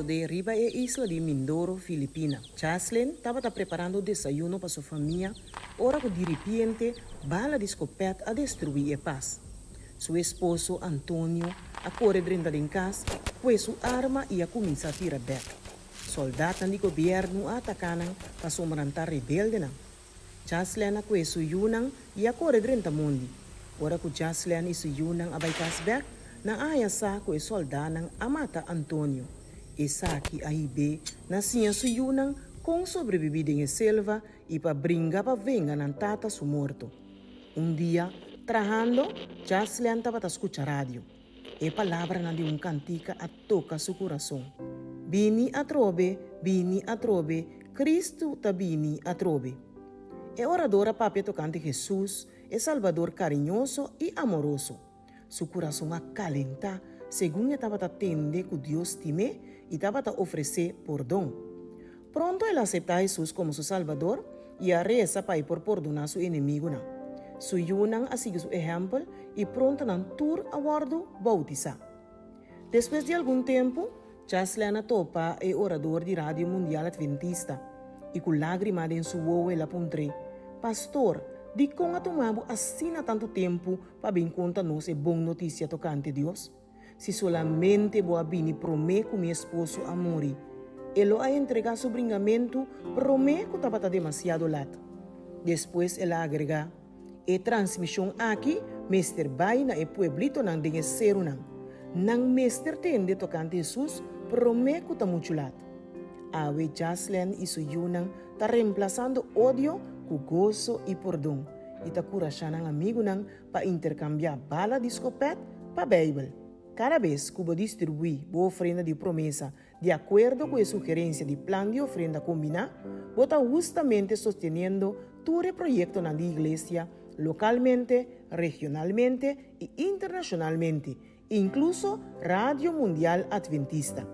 sosodé riba e isla di Mindoro, Filipina. Chaslin tabata preparando desayuno pa su famia ora ku diripiente bala di skopèt a destruí e pas. Su esposo, Antonio, a kore drenta den kas, kue su arma i a kuminsá tira bèk. Sòldatnan di gobièrnu a ataká nan pasobra nan ta rebeldenan. Jaslen a kue su yunan i a kore drenta mondi. Ora ku Jaslen i su yunan a bai kas bèk, nan a haña sa ku e sòldánan a mata Antonio. Esaki a hib'é na siña su yunan kon sobrebibí den e selva i pa bringa pa venga nan tata su morto. Un dia, trahando, Jaslen tabata skucha radio. E palabranan di un kantika a toka su kurason. Bini atrobe, bini atrobe, Kristu ta bini atrobe. E orador a papia tokante Hesus, e Salbador kariñoso i amoroso. Su kurason a kalentá segun e tabata tende ku Dios stim'é i tabata ofres'é pordon. Pronto el a aseptá Hesus komo su Salbador i a resa pa e por pordoná su enemigunan. Su yunan a sigui su ehèmpel i pronto nan tur a wòrdu boutisá. Despues di algun tempu, Chaslen a topa e orador di Radio Mundial Adventista i ku lágrima den su wowo el a puntr'é, Pastor, dikon a tuma bo asina tantu tempu pa bin konta nos e bon notisia tokante Dios? Si solamente bo a bini promé ku mi esposo a muri, e lo a entregá su bringamentu promé ku tabata demasiado lat. Despues el a agregá, E transmishon aki mester bai na e pueblitonan den e serunan. Nan mester tende tokante Hesus promé ku ta muchu lat. Awe Jaslen i su yunan ta remplasando odio ku goso i pordon i ta kurashá nan amigunan pa interkambiá bala di skopèt pa Beibel. Kada bes ku bo distribuí bo ofrenda di promesa di akuerdo ku e sugerensia di plan di ofrenda kombiná, bo ta hustamente sosteniendo tur e proyektonan di Iglesia lokalmente, regionalmente i internashonalmente, inkluso Radio Mundial Adventista.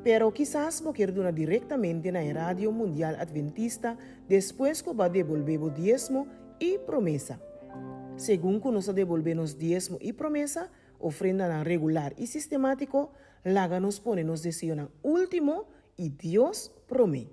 Pero kisas bo kier duna direktamente na e Radio Mundial Adventista despues ku bo a debolbé bo diesmo i promesa. Segun ku nos a debolbé nos diesmo i promesa, ofrendanan regular i sistemátiko, laga nos pone nos deseonan último i Dios promé.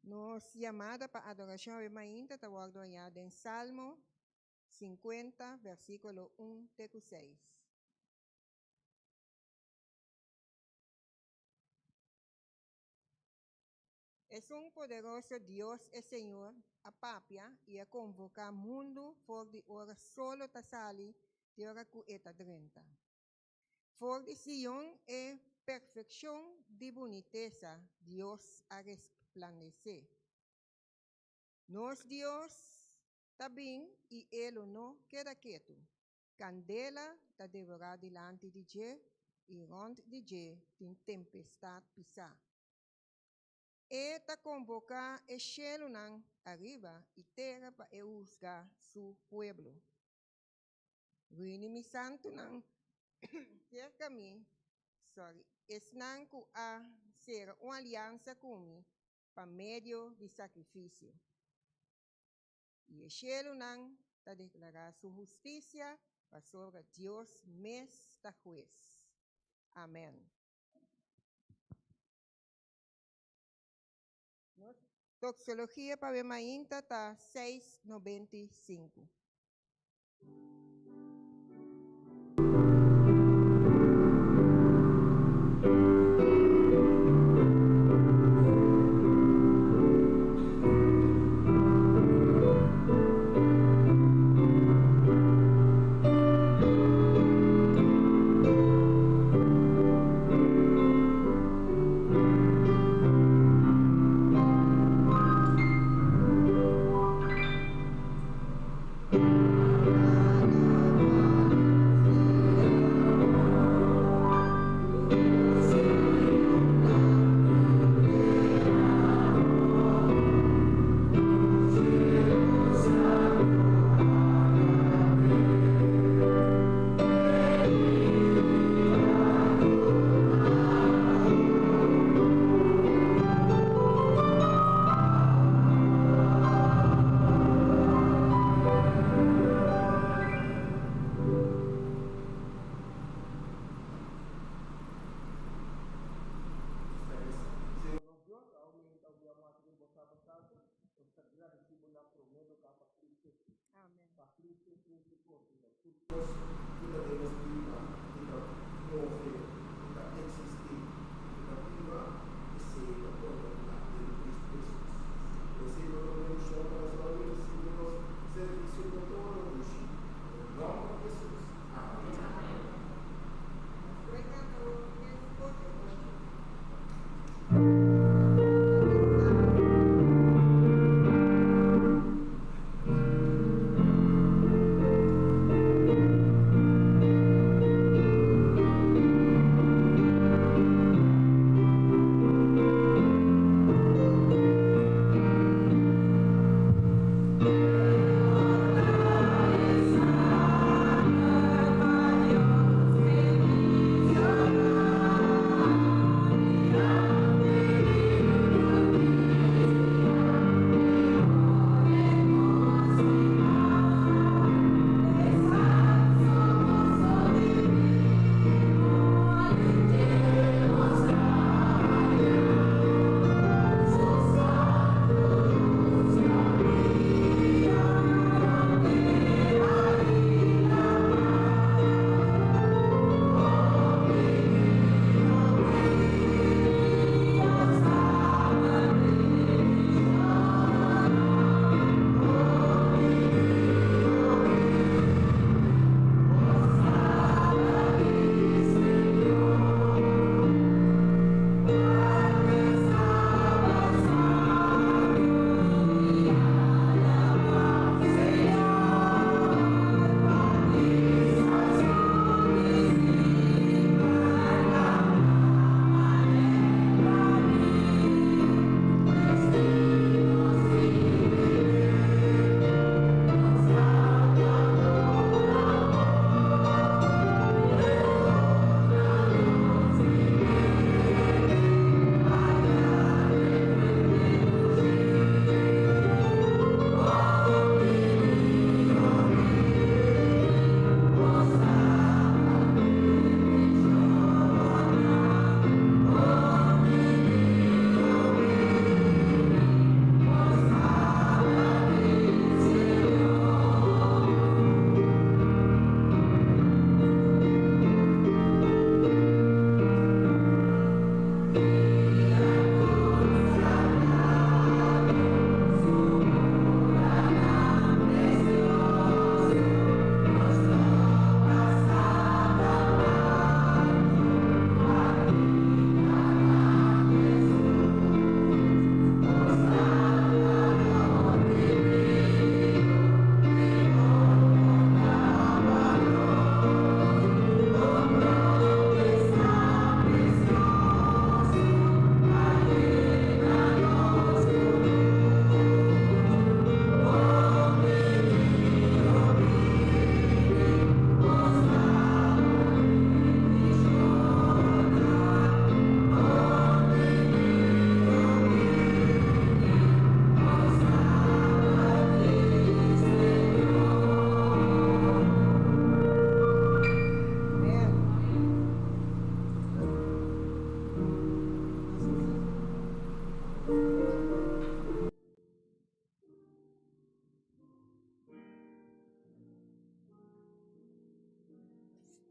Nos yamada pa adorashon awe mainta ta wòrdu hañá den Salmo 50, versíkulo 1 te ku 6. Esun poderoso Dios e Señor a papia i a konvoká mundu for di ora solo ta sali te ora ku e ta drenta. For di Sion e perfekshon di bunitesa Dios a resplandesé. Nos Dios ta bin i e lo no keda ketu. Kandela ta devorá dilanti di dje i rònt di dje tin tempestat pisá. E ta konvoká e shelunan ariba i tera pa e husga su pueblo. Reuní mi santunan serka mi, sorry, esnan ku a sera un aliansa ku mi pa medio di sakrifisio. I e shelunan ta deklará su hustisia, pasobra Dios mes ta hues. Amèn. Nos doxologia pa awe mainta ta 695. Señor nos Dios, a aumenta un dia mas riba bo Saba Santu. Nos ta gradeci bo na prome lugar pa Cristo Jesus. Amen. Pa Cristo Jesus su continua tur cos cu ta den nos bida, cu ta move, cu ta existi, cu ta biba, esey ta contemplá den Cristo Jesus. Recibe bo bendicion pa nos ora di recibi nos servicio con todo dushi. Den nomber di Jesus. Amen. Nos por canta un 10, 8, 8.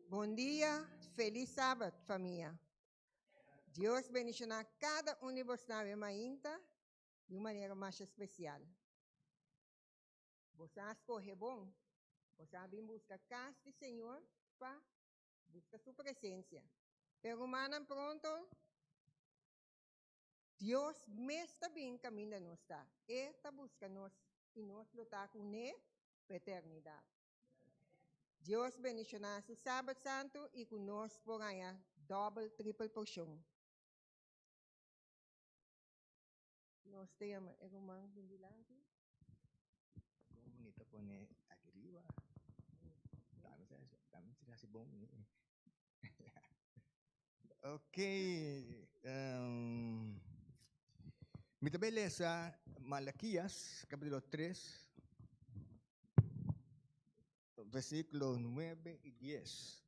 Bon dia, felis sabat famia. Dios bendiciona cada un di bosnan awe mainta di un manera masha special. Boso a scoge bon, boso a bin busca cas di Señor pa busca su presencia. Pero rumannan pronto Dios mes ta bin caminda nos ta. E ta busca nos y nos lo ta cu ne pa eternidad. Dios bendiciona su Sabat Santo y cu nos por haña dobel, tripel porcion. Nos ta yama e ruman bin dilanti. Kon bunita pone aki riba. Dame si hasi bon. Ok. Mi ta bay lesa Malakias capítulo 3 versículo 9 y 10.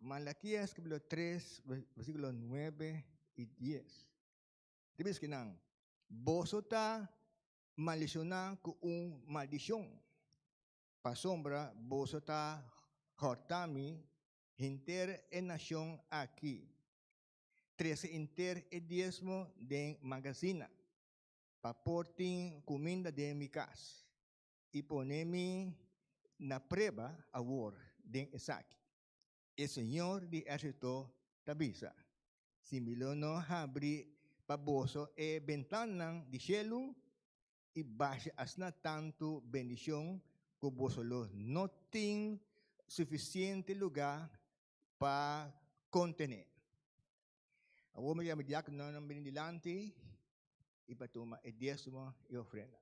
Malakias capítulo 3 versículo 9 y 10. Ta bisa kinan, Boso ta maldishoná ku un maldishon, pasobra boso ta hòrta mi henter e nashon aki, trese henter e diesmo den magazina, pa por tin kuminda den mi kas, i pone mi na prueba awor den esaki. E Señor di ehérsito ta bisa, Si mi lo no habri pa boso e bentannan di shelu i basha asina tantu bendishon ku boso lo no tin sufisiente lugá pa kontené. Awor mi yama diákononan bini dilanti i pa tuma e diesmo i ofrenda.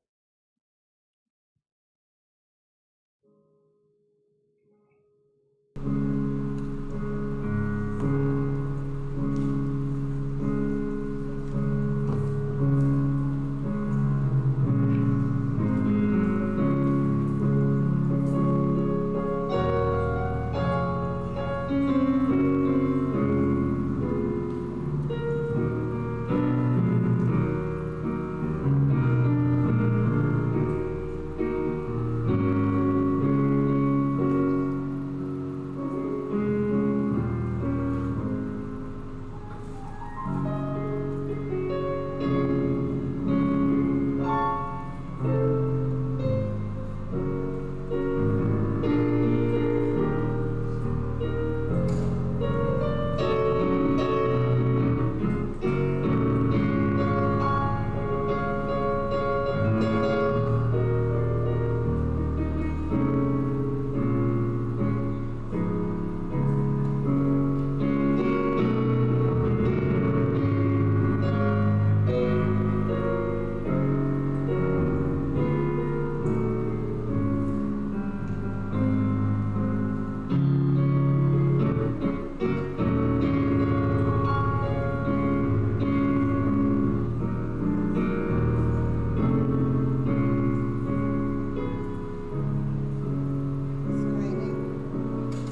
Swaine,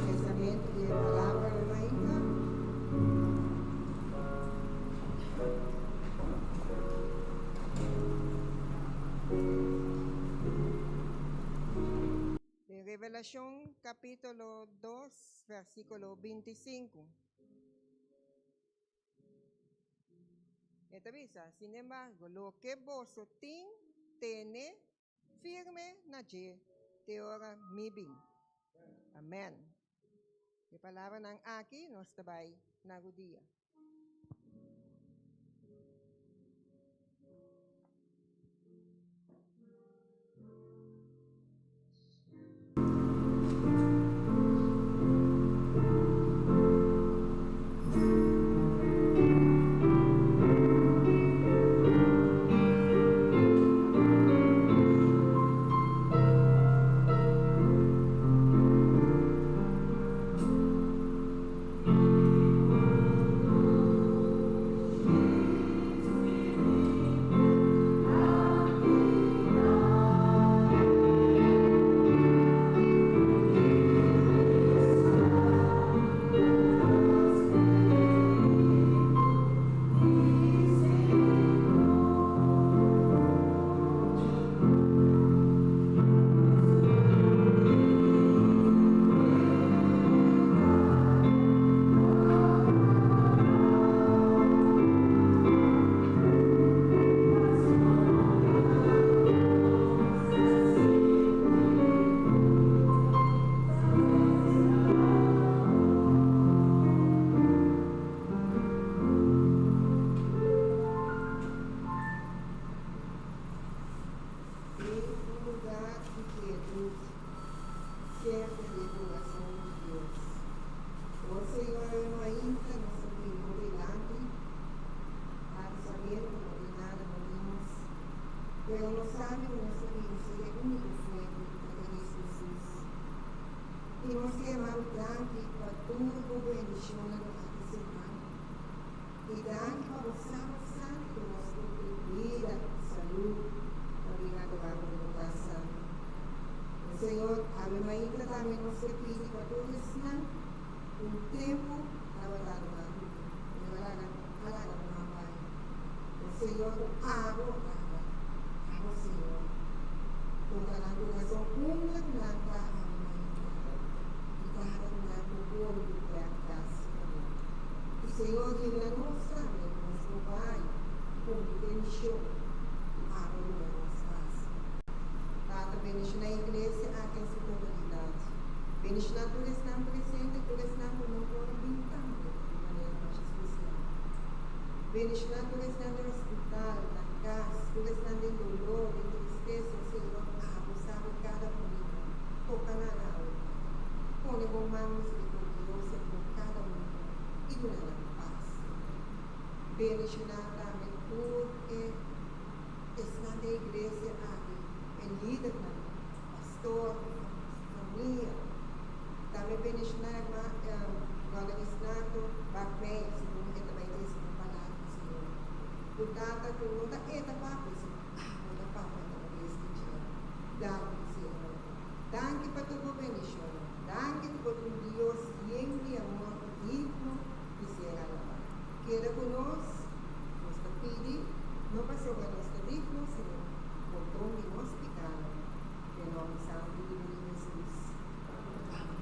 Pensamentu di e palabra lo mainta. Den Revelashon kapítulo dos vèrsikulo 25. E ta bisa, Sin embargo, loke boso tin, tene firme na dje te ora mi bin. Amèn. E palabranan aki nos ta bai na rudia. Pero nos sabi ku nos ta bisti e úniko fuente ku ta Kristu Hesus. I nos ta yama bo danki pa tur bo bendishonnan durante siman. I danki pa bo Sabat Santu ku nos por tin bida, salú, pa bin adorá bo den bo kas santu. O Señor, awe mainta tambe nos ta pidi pa tur esnan ku un tempu tabata adorá ku bo, pero a laga a laga bo man bai. O Señor, ku abo a laga, abo, Señor, toka nan kurason unda ku nan ta awe mainta, i trata ku nan ku bolbe bèk kas pa bo. I Señor, yuda nos tambe ku nos por bai kumpli ku e mishon ku abo duna nos pas. Tata, bendishoná e iglesia aki en su totalidat. Bendishoná tur esnan presente i tur esnan ku no por a bin tambe di manera masha spesial. Bendishoná tur esnan den hospital, na kas, tur esnan den dolor, den tristesa. Señor, abo sabi kada un di nan. Toka nan awe, Tata. Pone bo man misericordioso riba kada un di nan i duna nan pas, Señor. Bendishoná tambe tur e esnan den iglesia aki, e lidernan, pastor, su famia. Tambe bendishoná herma Brother Isnardo Bartmeyer segun e ta bai trese un palabra, Señor. Ku Tata ku no ta e ta papia, sino abo ta papia atraves di dje. Danki, Señor. Danki pa tur bo bendishonnan. Danki ku bo ta un Dios yen di amor i digno di ser alabá. Keda ku nos, nos ta pidi, no pasobra nos ta digno, sino por don di nos pikánan. Den nòmber santu di bo Yu Hesus. Amen.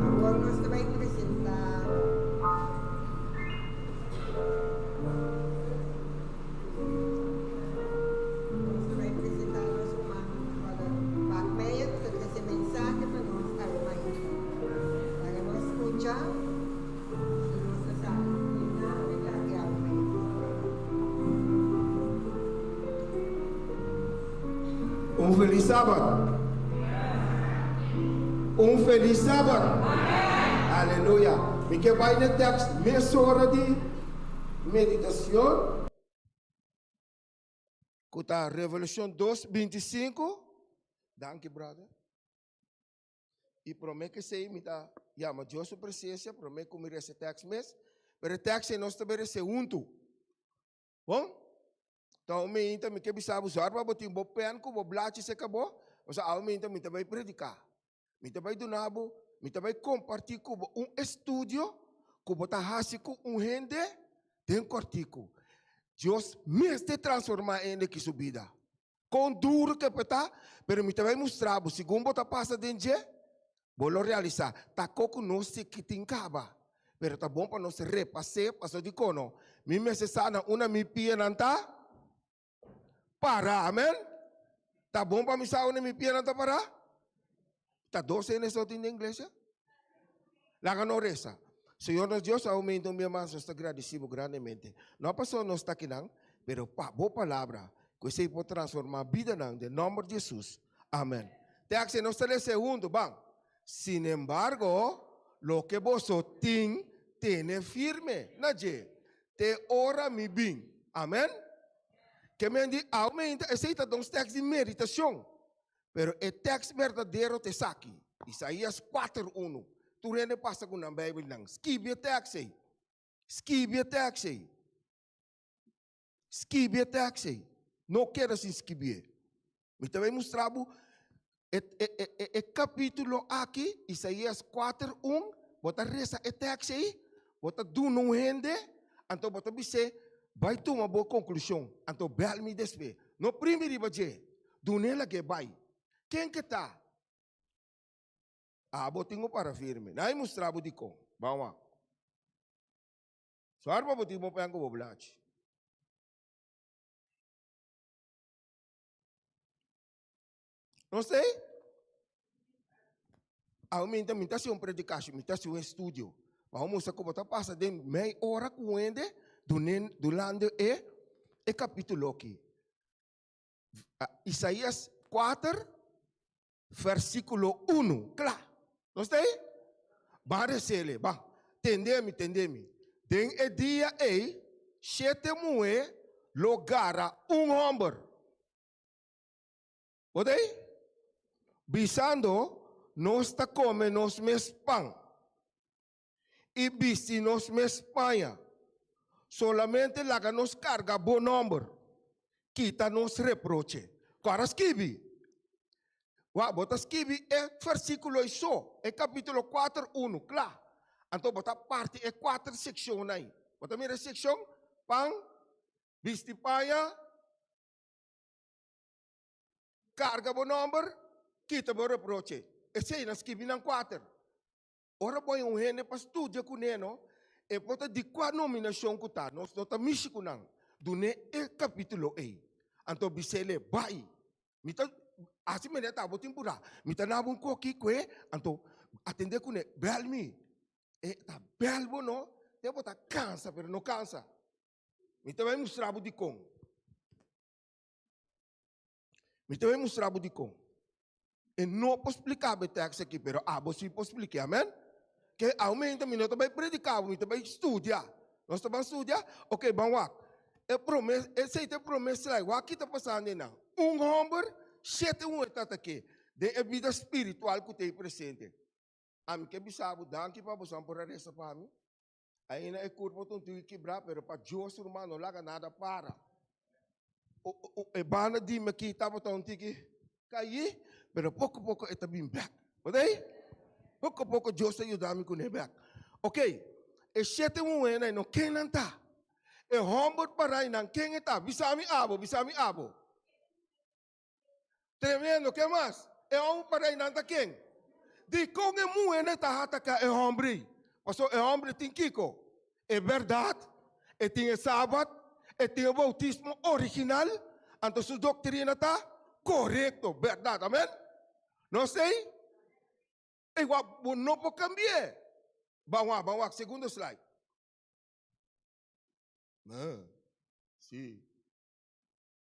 Awor nos ta bai presenta. Nos ta bai presenta nos ruman Brother Bartmeyer ku ta trese mensahe pa nos awe mainta. Laga nos skucha i nos ta sa di nan di aki awe mainta. Un felis sabat. Un felis sabat. Aleluya. Mi ke bai na tekst mesora di meditacion cu ta Revolucion dos 25. Danki brother. Y prome que sei mi ta yama Dios su presencia, prome cu mi reza tekst mes, pero e tekst ei nos ta bay reza hunto. Bon? Ta un meinta mi ke bisa bo, zorg pa bo tin bo pen cu bo blachi cerca bo, pasobra awe meinta mi ta bay predica. Mi ta bai duna bo, mi ta bai kompartí ku bo un estudio ku bo ta hasi ku un hende den kòrtiku. Dios mester transformá e hende ki su bida. Kon duru ke por ta, pero mi ta bai mustra bo, segun bo ta pasa den dje, bo lo realisá ta ko ku nos si ki tin kaba. Pero ta bon pa nos repas'é, pasobra dikon no? Mi mester sa na unda mi pianan ta para, amen? Ta bon pa mi sa unda mi pianan ta para? Ta dos hende so tin den iglesia? Laga nos resa. Señor nos Dios, aumenta un bia mas, nos ta gradeci bo grandemente. No pasobra nos ta akinan, pero pa bo palabra, cu esey por transforma bidanan den nomber di Jesus. Amen. Te haci nos ta lesa hunto, ban. Sin embargo, loke boso tin, tene firme na dje, te ora mi bin. Amen. Ke men di aumenta, esei ta nos tekst di meditacion. Pero e tekst berdadero ta esaki. Isaías 4, 1. Tur hende pasa ku nan Beibelnan. Skibi e tèks ei. Skibi e tèks ei. Skibi e tèks ei. No keda sin skibié. Mi ta bai mustra bo e, e, e, e, e kapítulo aki, Isaías 4, 1. Bo ta resa e tèks ei, bo ta duna un hende, anto bo ta bis'é, bai tuma bo konklushon, anto bèl mi despues. No primi riba dje. Dun'é lag'é bai. Ken ke ta? Abo tin ku para firme. Nan a mustra bo dikon. Ban wak. Sòru pa bo tin bo pèn ku bo blachi. No sei? Awe mi ta mi ta hasi un predikashon, mi ta hasi un estudio. Pa bo mustra ku bo ta pasa den mei ora ku hende durante e e kapitulo aki. Isaías 4, versíkulo 1. Kla. No sta ei? Ban resele, ban. Tende mi, tende mi. Den e dia ei, shete muhé lo gara un hòmber. Bo ta ei? Bisando, Nos ta kome nos mes pan i bisti nos mes paña. Solamente laga nos karga bo nòmber. Kita nos reproche. Ku ora skibi? Wak, bo ta skibi e versíkulo ei so, e kapítulo kuater unu, kla. Anto bo ta parti e kuater sekshonnan ei. Bo ta mira e sekshon, pan, bisti paña, karga bo nòmber, kita bo reproche. Esei nan skibi nan kuater. Ora bo haña un hende pa studia kuné no, e por ta di kua nominashon ku ta, nos no ta mishi ku nan. Dun'é e kapítulo ei. Anto bis'é, Bai! Mi ta hasi manera ta bo tin purá. Mi ta naba un koki ku e, anto atendé kuné. Bèl mi. E ta bèl bo no, te bo ta kansa, pero no kansa. Mi ta bai mustra bo dikon. Mi ta bai mustra bo dikon. E no por splika bo e tekst aki, pero abo si por splik'é, amen? Ke aumenta mi no ta bai prediká bo, mi ta bai studia. Nos ta ban studia? Ok, ban wak. E prome, esei ta e prome slide. Wak ki ta pasando einan. Un hòmber, shete muhé ta atak'é den e bida spiritual ku ta ei presente. Ami ke bisa bo danki pa boso por a resa pa mi. Aina e kurpo ta un tiki kibrá, pero pa Dios ruman no laga nada para. E banda di mi aki tabata un tiki kaí, pero poko poko e ta bin bèk. Bo ta ei? Poko poko Dios ta yuda mi kuné bèk. Ok, e shete muhénan no ken nan ta? E hòmber pará einan ken e ta? Bisa mi abo, bisa mi abo. Tremendo, ke mas? E hòmber pará einan ta ken? Dikon e muhénan ta ataká e hòmber ei? Pasobra e hòmber tin kiko? E bèrdat, e tin e Sabat, e tin e boutismo original, anto su doktrina ta korekto, bèrdat. Amen? No esei? E wak, bo no por kambi'é. Ban wak, ban wak, segundo slide. Ah, sí.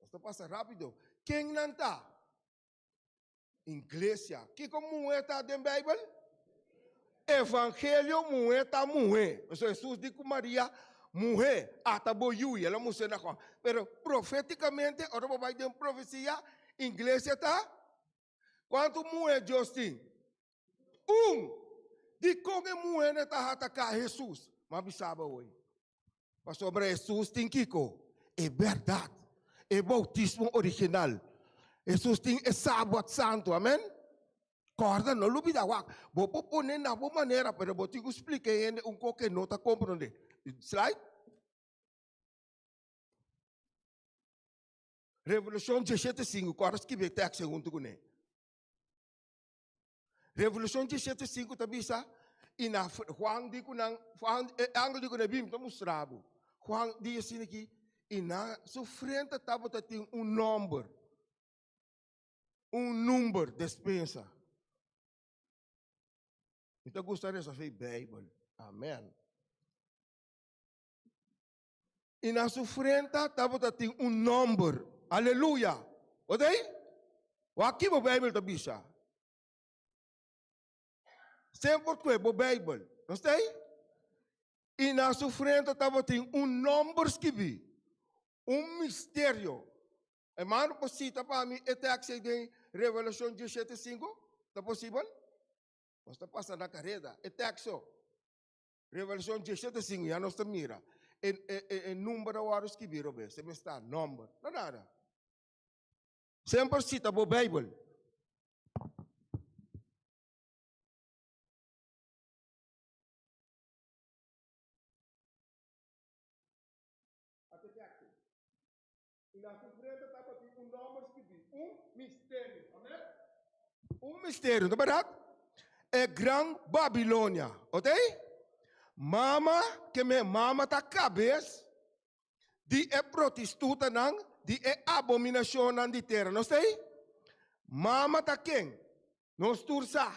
Nos ta pasa rápido. Ken nan ta? Iglesia. Kiko muhé ta den Beibel? Evangelio muhé ta muhé. Pasobra Hesus di ku Maria, Muhé, ata bo yu. I el a mustra na Juan. Pero profétikamente, ora bo bai den profesia, iglesia ta? Kuantu muhé Dios tin? Un! Dikon e muhénan ta ataká Hesus? Mi a bisa bo awor. Pasobra Hesus tin kiko? E bèrdat, e boutismo original. Hesus tin e Sabat Santu, amen? Kòrda, no lubidá, wak, bo por pone na bo manera, pero bo tin ku splika e hende un kos ku e no ta komprondé. Slide. Revelashon diesshete sinku, kòrda skibi e tèks ei huntu kuné. Revelashon diesshete sinku ta bisa, i na Juan di ku nan, Juan, e angel di ku nan, bin, mi ta mustra bo. Juan di asina aki, i na su frente tabata tin un nòmber, un number, despensa. Mi ta gusta resa fe Beibel. Amen. I na su frenta tabata tin un nòmber. Aleluya! Bo ta ei? Wak ki bo Beibel ta bisa. Semper kue bo Beibel. No sta ei? I na su frenta tabatin un nòmber skibí, un misterio. Hermano por sita pa mi e tèks ei den Revelashon diesshete sinku? Ta posibel? Nos ta pasa na kareda. E teksto, Revelashon diesshete sinku, ya nos ta mira e e e e number a wòrdu skibí robes. E mester ta nòmber. No nada. Semper sita bo Beibel. Ata teksto. I na su frente tabatin un nòmber skibí, un misterio. Amèn? Un misterio, no ta bèrdat? E gran Babilonia. Otei? Mama, ke me mama ta kabes di e protistutanan, di e abominashonnan di tera. No stei? Mama ta ken? Nos tur sa.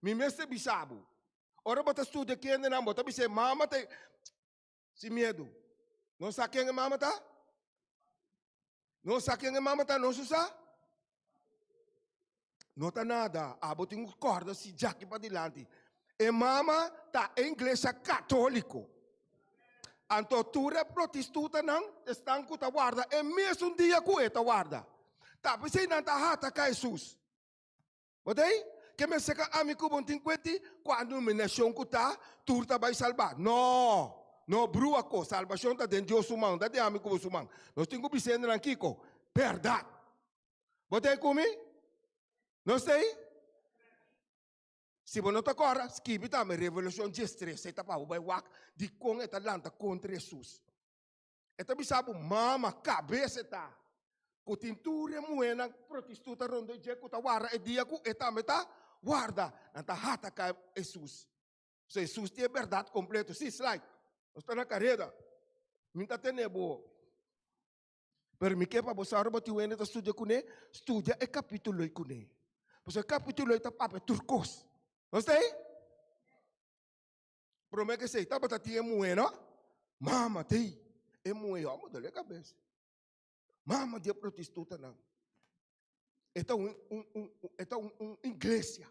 Mi mester bisa bo. Ora bo ta studia kendenan, bo ta bisa e mama ta Sin miedu. Nos sa ken e mama ta? Nos sa ken e mama ta? Nos sa? No ta nada. Abo tin ku kòrda si djaki padilanti. E mama ta e iglesia katóliko. Anto tur e protistutanan esnan ku ta warda e mesun dia ku e ta warda. Ta p'esei nan ta hataka Hesus. Bo ta ei? Ke mester ka ami ku bo tin kuenti kua nominashon ku ta, tur ta bai salbá? No! No brua ko, salbashon ta den Dios su man, no ta den ami ku bo su man. Nos tin ku bisa hendenan kiko? Bèrdat! Bo ta ei ku mi? Nos ta ei? Si bo no ta kòrda, skibi tambe Revelashon diestres, ei ta pa bo bai wak dikon e ta lanta kontra Hesus. E ta bisa bo mama kabes e ta ku tin tur e muhénan protistuta rondó dje ku ta warda e dia ku e tambe ta warda. Nan ta hataká Hesus. So Hesus tin e bèrdat kompleto. Sí, slide. Nos ta na kareda. Mi ta tene bo. Pero mi ke pa bo sa ora bo tin un hende ta studia kuné, studia e kapítulo ei kuné. Pasobra e kapítulo ei ta papia tur kos. Nos ta ei? Prome ke esei tabata tin e muhé no. Mama tei e muhé yo amo dole kabes. Mama di e protistutanan. E ta un un un e ta un un iglesia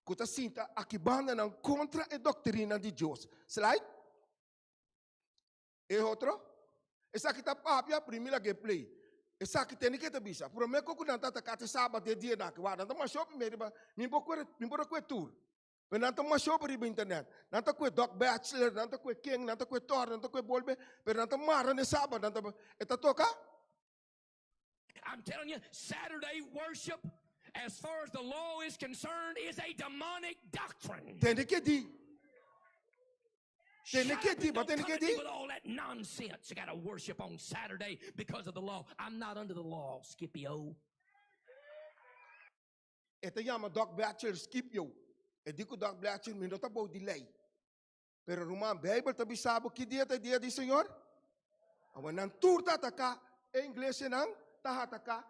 ku ta sinta aki bandanan kontra e doktrina di Dios. Slide. E otro, esaki ta papia, primi lag'é play. Esaki tene ke ta bisa, promé ku ku nan ta ataka te sabat e dia nan aki. Wak, nan ta masha hopi riba, mi por kue, mi por a kue tur. Pero nan ta masha hopi riba internet. Nan ta kue Doc Batchelor, nan ta kue ken, nan ta kue Thor, nan ta kue Bolbe, pero nan ta mara n'e sabat, nan ta, e ta toka. I'm telling you, Saturday worship, as far as the law is concerned, is a demonic doctrine. Tende ke di. Tende ke di, bo tende ke di. With all that nonsense, you gotta worship on Saturday because of the law. I'm not under the law, Scipio. E ta yama Doc Blatcher Scipio. E di ku Doc Blatcher, mi no ta bou di lei. Pero ruman, Bijbel ta bisa bo ki dia ta e dia di Señor? Awor nan tur ta ataká e iglesianan, ta ataká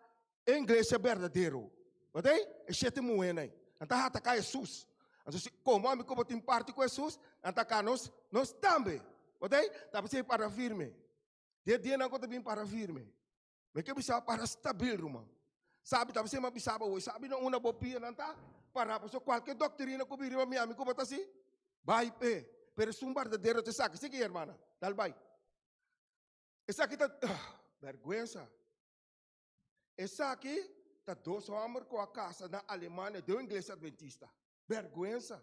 e iglesia berdadero. Bo ta ei? E shete muhénan ei. Nan ta ataká Hesus. Anto si komo ami ku bo tin parti ku Hesus, nan ta ataká nos, nos tambe. Bo ta ei? Ta p'esei para firme. Den e dianan ku ta bin para firme. Mi ke bisa para stabil, ruman. Sabi, ta p'esei mi a bisa bo awor, sabi na unda bo pianan ta pará, pasobra kualke doktrina ku bin riba mi, ami ku bo ta si, bai p'e. Pero esun berdadero ta esaki. Sigui, hermana. Dal bai. Esaki ta, bèrgwensa. Esaki ta dos hòmber ku a kasa na Alemania den un iglesia adventista. Bèrgwensa.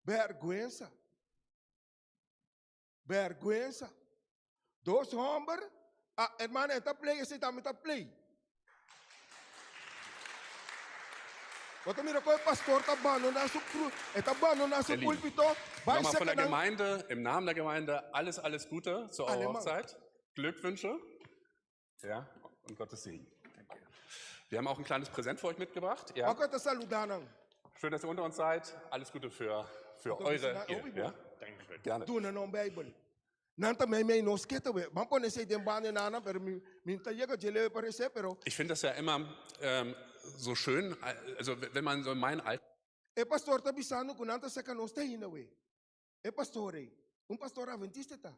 Bèrgwensa. Bèrgwensa. Dos hòmber a, hermana, e ta play, esei tambe ta play. Bo ta mira kon e pastor ta bandoná su kru, e ta bandoná su Ihr Lieben, púlpito, bai nochmal von seka der nan Gemeinde, im Namen der Gemeinde, alles, alles Gute zu eurer Aleman. Hochzeit. Glückwünsche. Ja, und Gottes Segen. Danke. Wir haben auch ein kleines Präsent für euch mitgebracht. Ja. Oko ta saludá nan. Schön, dass ihr unter uns seid. Alles Gute für, für Anto bisa eure nan, Ehe. hopi Ja? bon. Dankeschön. Gerne. Duna nan Bijbel. Nan ta meimei nos ke ta we. Ban pone esei den banda nana, pero mi, mi ta yega dje leu parece, pero Ich finde das ja immer ähm, so schön, also wenn man so in mein Alter e pastor ta bisando ku nan ta saka nos te hinda we. E pastor ei, un pastor adventista e ta.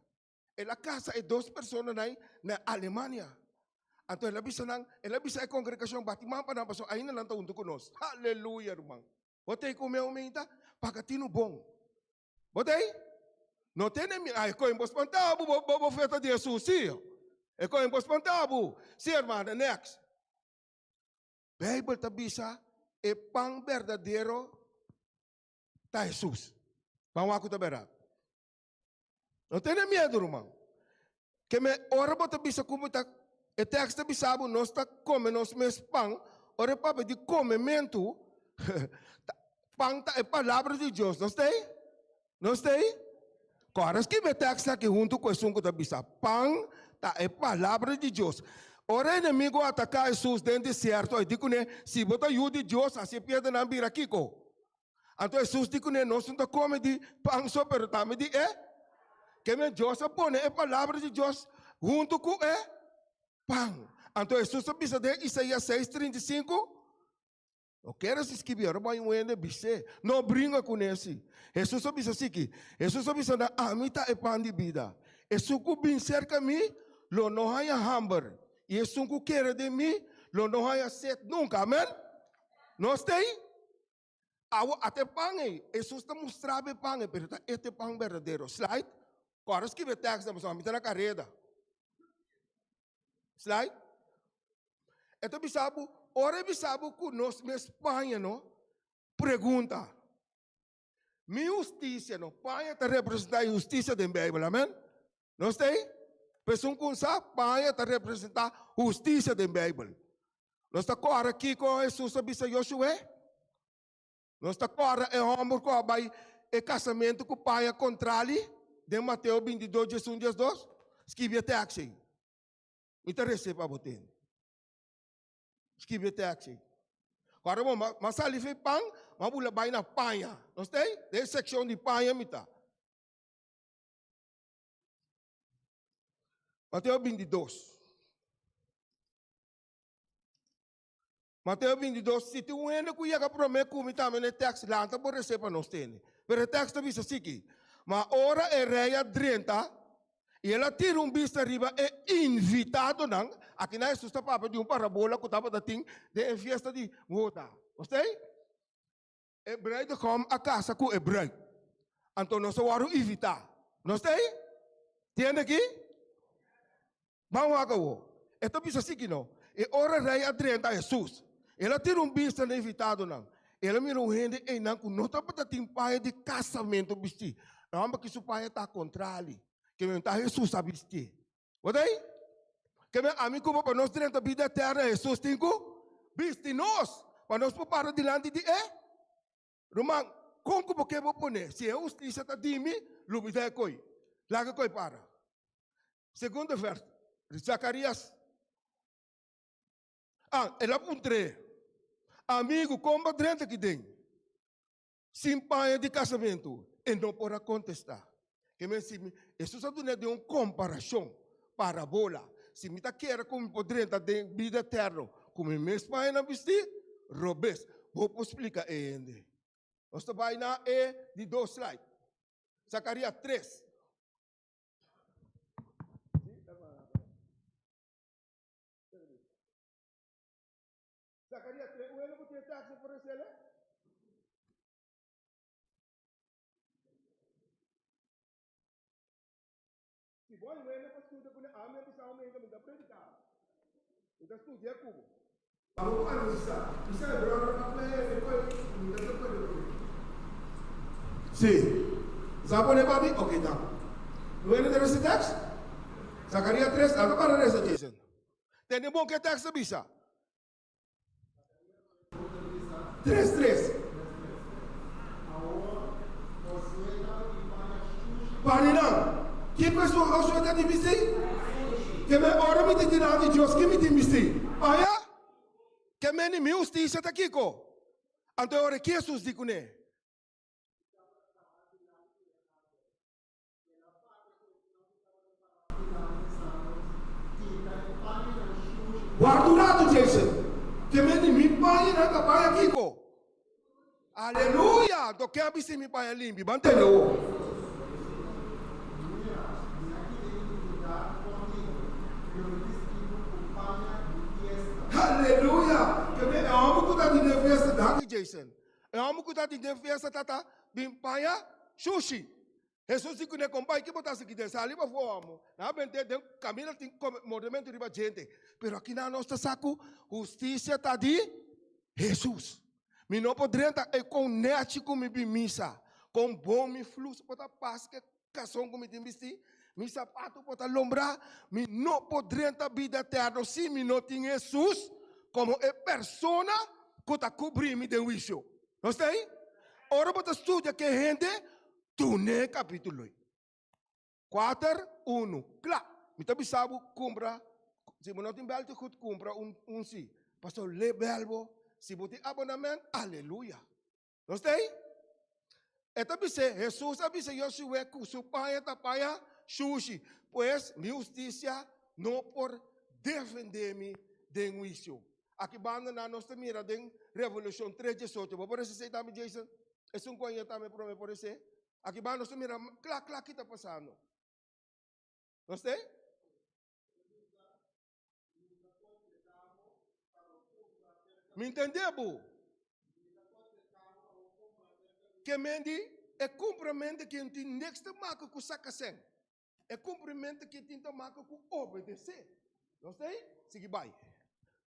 El a kasa e dos personanan ei na Alemania. Anto el a bisa nan, el a bisa e kongregashon bati man pa nan pasobra ainda nan ta huntu ku nos. Aleluya, ruman. Bo ta ei ku mi aumenta? Paga tinu bon. Bo ta ei? No tene mi, ai, koen bo spanta bo, bo, bo, bo feta di Jesus, sí. E koen bo spanta bo. Sí, hermana, next. Bijbel ta bisa e pan berdadero. Ta Hesus. Ban wak ku ta bèrdat. No tene miedu, ruman. Ke me ora bo ta bisa ku bo ta, e tekst ta bisa bo nos ta kome nos mes pan, ora e papia di komementu, ta, pan ta e palabra di Dios. Nos ta ei? Nos ta ei? Kòrda skibi e tekst aki huntu ku esun ku ta bisa, pan ta e palabra di Dios. Ora e enemigu a ataká Hesus den desierto, e di kuné, Si bo ta yu di Dios, hasi e piedranan bira kiko? Anto Hesus di kuné, Nos no ta kome di pan so, pero tambe di e. Keme Dios a pone e palabra di Dios huntu ku e pan. Anto Hesus a bisa den Isaías seis, 35, No kere si skibi, ora bo a un hende bis'é, No bringa kuné si. Hesus a bisa asiki, Hesus a bisa nan, Ami ta e pan di bida. Esun ku bin serka mi lo no haña hamber, i esun ku kere den mi lo no haña set nunka. Amen? Nos ta ei? Awo ata e pan ei, Hesus ta mustra bo e pan ei, pero ta ete pan berdadero. Slide. Kòrda skibi e tèkst pasobra mi ta na kareda. Slide. E ta bisa bo, ora e bisa bo ku nos mes paña no, pregunta. Mi hustisia no, paña ta representá e hustisia den Beibel, amen? Nos ta ei? Pa esun ku sa, paña ta representá hustisia den Beibel. Nos ta kòrda kiko Hesus a bisa Yoshué? Nos ta kòrda e hòmber ku a bai e kasamentu ku paña kontrali den Mateo 22, 11, 12? Skibi e tèks ei. Mi ta resé pa bo tende. Skibi e tèks ei. Kòrda bon, m'a sali for e pan, m'a bula bai na paña. Nos ta ei? Den e sekshon di paña mi ta. Mateo 22. Mateo 22, si tin un hende ku yega promé ku mi tambe na e tèks, lanta bo resé pa nos tende. Pero e tèks ta bisa asiki, Ma ora e rei a drenta i el a tira un bista riba e invitadonan, akinan Hesus ta papia di un parabola ku tabata tin den e fiesta di boda. Nos ta ei? E bruidegom a kasa ku e bruid. Anto nos a wòrdu invitá. Nos ta ei? Tende aki? Ban wak awor. E ta bisa asiki no. E ora rei a drenta Hesus, el a tira un bista na e invitadonan. El a mira un hende einan ku no tabata tin paña di kasamentu bistí. E hòmber ki su paña ta kontrali, ke men ta Hesus a bistié. Bo ta ei? Ke men ami ku bo pa nos drenta bida eterna Hesus tin ku bisti nos pa nos por para dilanti di e ruman. Kon ku bo ke bo pone? Si e hustisia ta di mi, lubida e koi. Laga e koi para. Segundo vers, Zakarias. Ah, el a puntr'é, Amigu, kon bo drenta aki den? Sin paña di kasamentu, e no por a kontestá. Ke men si mi, Hesus a dun'é den un komparashon, parabola. Si mi ta kere ku mi por drenta den bida eterno ku mi mes pañanan bistí, robes. Bo por splika e hende. Nos ta bai na e di dos slide. Zakaria tres. Zacarías 3, un hende ku tin e teksto por resele? Si bo un hende pa studia ku ne, ami a bisa un hende, mi ta prediká, mi ta studia ku bo. Pa bo por analisá, mi sa e bròder a playa e koi ku mi ta di akuerdo ku ne. Si. Sa pone pa mi? Oke, dank. Un hende ta resa e tekst? Zacarías 3, laga para resa, Jason. Tende bon ke e tekst ta bisa. Tres tres. Parinan, kiko esun Josué ta tin bisti? Ke men ora mi tin dilanti Dios, ki mi tin bisti? Paña? Ke men di mi hustisia ta kiko? Anto e ora ki Hesus di kuné? Warda un ratu, Jason. Te men di mi pañanan ta paña kiko? Aleluya! Anto ken a bisti mi paña limpi? Ban tende awor. Aleluya! Te men e hòmber ku ta di den fiesta, danki Jason. E hòmber ku ta di den fiesta ta ta bin paña shushi. Hesus di kuné, Kompai, ki bo ta hasi aki den? Sali pafó, amo. Nan a bent'é den kaminda tin mordementu riba djente. Pero akinan nos ta sa ku hustisia ta di Hesus. Mi no por drenta e kon nèchi ku mi bin misa, kon bon mi flus por ta pas ku e kason ku mi tin bistí, mi sapatu por ta lombrá, mi no por drenta bida eterno si mi no tin Hesus komo e persona ku ta kubrí mi den huisio. Nos ta ei? Ora bo ta studia ku e hende, dun'é e kapítulo ei. Kuater, unu, kla! Mi ta bisa bo kumpra, si bo no tin bèl te gut kumpra un un si. Pasobra lé bèl bo, si bo tin abonament, aleluya! Nos ta ei? E ta bis'é, Hesus a bisa Yoshué ku su paña ta paña shushi, pues mi hustisia no por defendé mi den huisio. Aki banda nan nos ta mira den Revolushon tres diesocho. Bo por esei tambe, Jason? Esun ku a ña tambe promé por esei? Aki ban nos ta mira kla kla ki ta pasando. Nos te? Mi entende bo. Ke men di e kumpramente ke tin niks te maka ku saka sen. E kumpramente ke tin te maka ku obedese. Nos te? Sigui bai.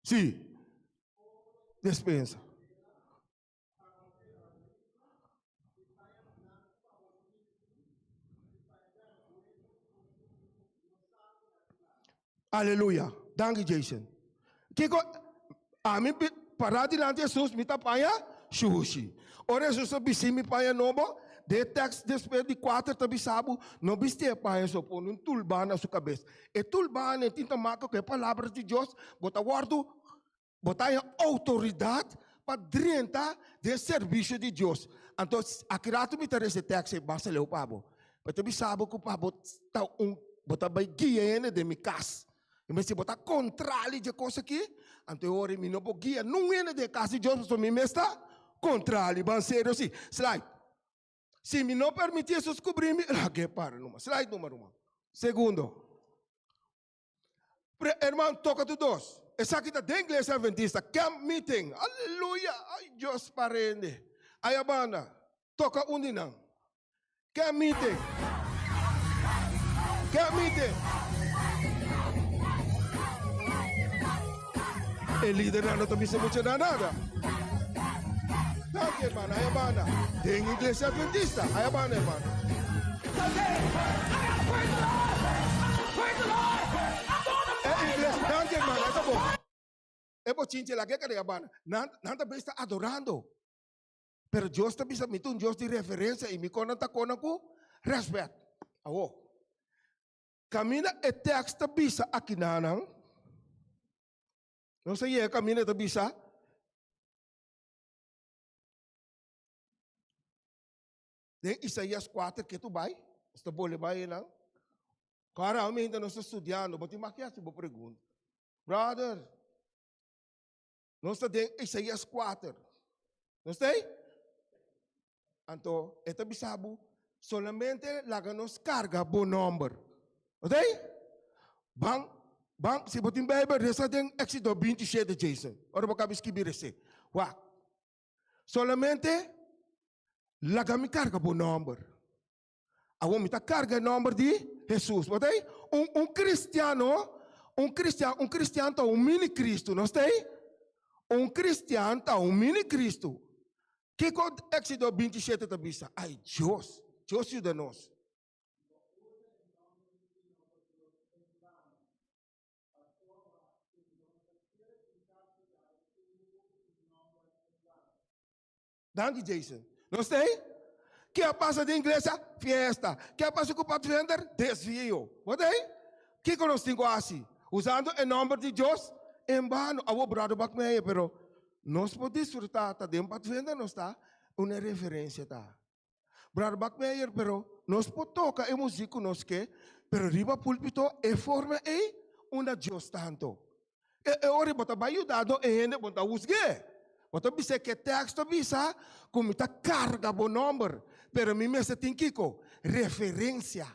Si. Despensa. Aleluya. Danki Jason. Kiko ami pará dilanti Jesus mi ta paña shushi. Ora Jesus a bisti mi paña nobo, de tekst despues di kuater ta bisa bo, no bisti e paña so, pone un tulban na su kabes. E tulban e tin ta maka ku e palabra di Dios, bo ta wòrdu Bo ta haña outoridat pa drenta den servisio di Dios. Anto, aki ratu mi ta resa e tekst ei mas aleu pa bo. Mi ta bisa bo ku pa bo ta un, bo ta bai guia hende den mi kas. I mi si bo ta kontrali dje kos aki, anto e ora mi no por guia nun hende den e kas di Dios pasobra mi mes ta kontrali. Ban serio si. Slide. Si mi no permití Hesus kubrí mi, lag'é para numa. Slide numa ruman. Segundo. Pre, herman, toca tu dos. Esaki ta den Iglesia Adventista, camp meeting. Aleluya! Ay, Dios parende. Aya banda, toca un di nan. Camp meeting. Camp meeting. E lidernan no ta bisa mucha na nada. Danki, hermano. Aya banda. Den Iglesia Adventista. Aya banda, hermano. E iglesia, danki hermano, esta bon. E bochinche la ke kare banda. Nan, nan ta bes ta adorando. Pero Dios ta bisa, mi ta un Dios di referencia y mi konan ta konan ku respet. Awo. Camina e tekst ta bisa aki nanan. Nos a yega camina ta bisa. Den Isaías 4 ke tu bai, nos ta bole bai einan. Kora awe ainda nos ta studiando, bo tin mag hasi bo pregunta. Brother, nos ta den Isaías 4. Nos ta ei? Anto, e ta bisa bo, solamente laga nos karga bo nomber. Nos ta ei? Ban, ban, si bo tin Bijbel, resa den Éxodo 27, Jason. Ora bo kaba skibi rese. Wak. Solamente laga mi karga bo nòmber. Awor mi ta karga e nòmber di Hesus. Bo ta ei? Un un kristiano, un kristian, un kristian ta un mini Kristu, no sta ei? Un kristian ta un mini Kristu. Kiko Éxodo 27 ta bisa? Ai Dios, Dios yuda nos. Danki Jason. Nos ta ei? Ke a pasa den iglesia? Fiesta. Ke a pasa ku Padvender? Desvio. Bo ta ei? Kiko nos tin ku hasi? Usando e nomber di Dios en bano. Awor brother bak mei, pero nos por disfruta ta den Padvender nos ta una referencia ta. Brother Bakmeyer, pero nos por toca e muziek cu nos ke, pero riba pulpito e forma ey unda Dios ta anto. E e ora bo ta bay yudando e hende bo ta huzgu'e. Bo ta bis'e ke teksto bisa cu mi ta carga bo nomber, pero mi mester tin kico? Referencia.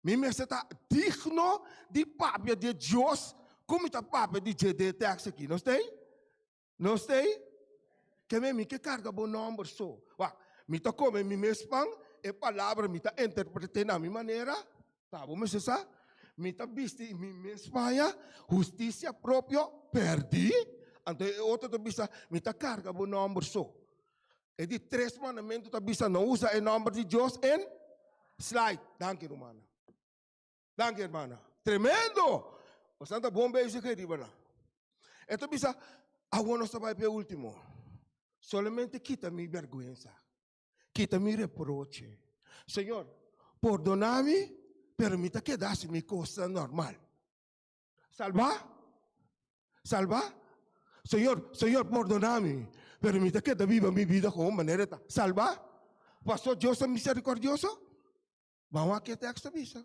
Mi mester ta digno di papia di e Dios cu mi ta papia di dje den e teksto aki. Nos ta ey? Nos ta ei? Ke men mi ke karga bo nòmber so. Wak, mi ta kome mi mes pan, e palabra mi ta interpret'é na mi manera, ta bo mester sa. Mi ta bisti mi mes paña, hustisia propio, pèrdí. Anto e otro ta bisa, mi ta karga bo nòmber so. E di tres mandamentu ta bisa, no usa e nòmber di Dios en slide. Danki rumannan. Danki hermana. Tremendo! Bosan ta bon bezig ei riba nan. E ta bisa, awor nos ta bai pa e ultimo. Solamente kita mi bergwensa. Kita mi reproche. Señor, pordona mi, pero mi ta keda hasi mi kosnan normal. Salba? Salba? Señor, Señor, pordona mi, pero mi ta keda biba mi bida komo manera ta. Salba? Pastor, Dios ta misericordioso? Ban wak e teksto bisa.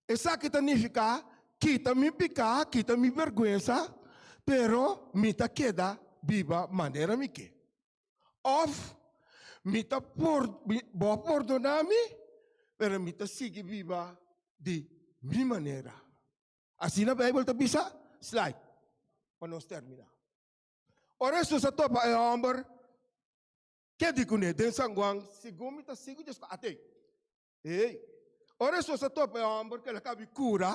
Esaki ta nifiká, kita mi piká, kita mi bèrgwensa, pero mi ta keda biba manera mi ke. Òf, mi ta por, bo a pordoná mi, pero mi ta sigui biba di mi manera. Asina Beibel ta bisa? Slide, pa nos terminá. Ora Hesus a topa e hòmber, ke di kuné den San Juan, segun mi ta sigu dje ate. Ey, ora Hesus a topa e hòmber ku el a kabi kura,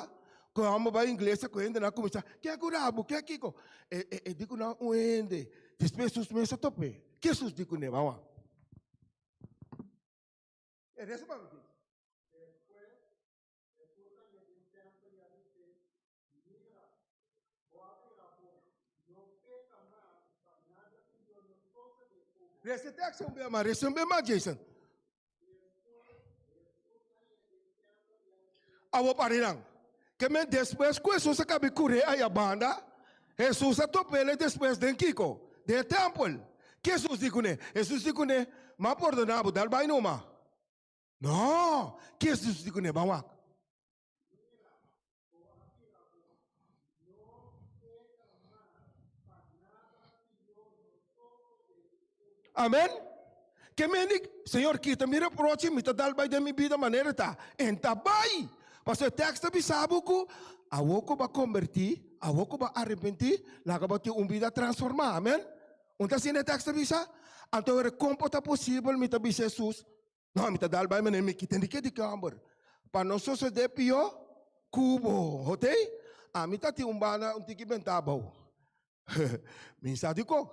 ku e hòmber bai iglesia ku hendenan a kuminsá, Ke a kura bo? Ke a kiko? E, e, e di ku nan un hende. Despues Hesus mes a top'é. Ke Hesus di kuné? Ban wak. E resa pa mi, Jesu. Resa e tekst un bia mas, resa un bia mas, Jason. Awor parinan, ke men despues ku Hesus a kabi kur'é aya banda, Hesus a top'el despues den kiko? Den e tèmpel. Ke Hesus di kuné? Hesus di kuné, M'a pordoná bo, dal bai numa. No! Ke Hesus di kuné? Ban wak. Amen. Ke men di, Señor, kita mi reproche, mi ta dal bai den mi bida manera ta. En ta bai. Pasobra e tekst ta bisa bo ku awor ku bo a kombertí, awor ku bo a arepentí, laga bo tin un bida transformá. Amen. Un ta asina e tekst ta bisa? Anto awor kon por ta posibel mi ta bisa Hesus, No, mi ta dal bai manera mi kita di ke di kamber. Pa no sosodé pió ku bo. Hotei? Ami ta tin un banda un tiki bentá abou. Mi sa di kok,